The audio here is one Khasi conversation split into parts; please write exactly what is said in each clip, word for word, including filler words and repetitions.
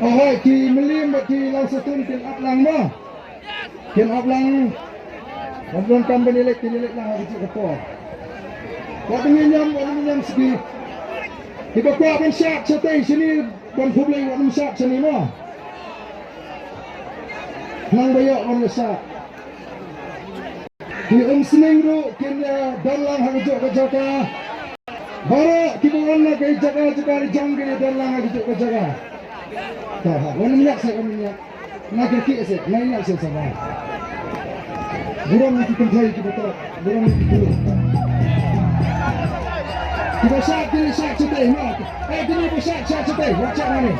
Hooid, ki Mylliem bad ki Lawsatun kin ap lang mo. Kin ap lang. Wat donkam ban ïaleit, kin ïaleit lang ha kajuh ka por. Wat nym ïañiam, wat nym ïañiam sha ki. Kiba kwah ban shad shatei shane ban khublei, wat nym shad shane mo. Nang ba ïoh ban ïa shad. Ki Umsning ruh kin, eh, don lang ha kajuh ka jaka. Baroh kiba wan na ka jaka jaka la jong kin don lang ha kajuh ka jaka. Ta ha, wan ïap seh, wan ïap. Na ka ki seh, na ïap seh sama. Burom ki kynthei kiba trok, burom ki kynthei. Kiba shad, kiba shad shatei, ma. Eh, kiba shad, shad shatei, watch out ni.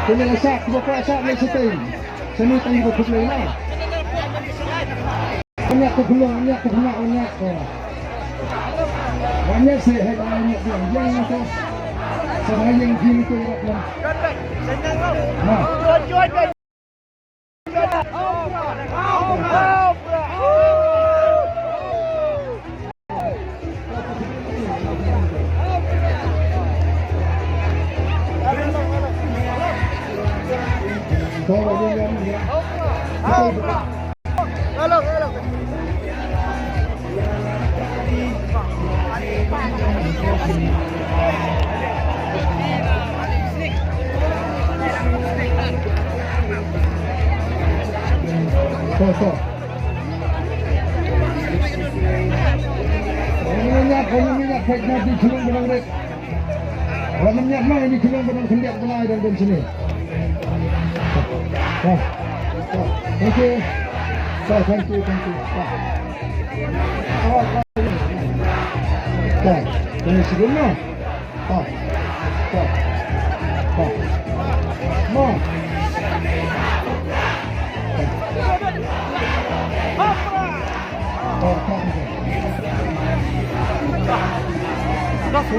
Kine la sah, kiba kwah sah leit shatei. Shane tang kiba khublei la. Wan ïa ka khulong, wan ïa ka khulong, wan ïa ka. Wan ïa seh, hai, wan ïa ka, wan ïa ka. Sa wan ïa ka, wan ïa ka. Na. Wat nym ïap ma, ini khulong ba don khyndiat ba lai don don sini. Thank you. Thank you, thank you. Thank you.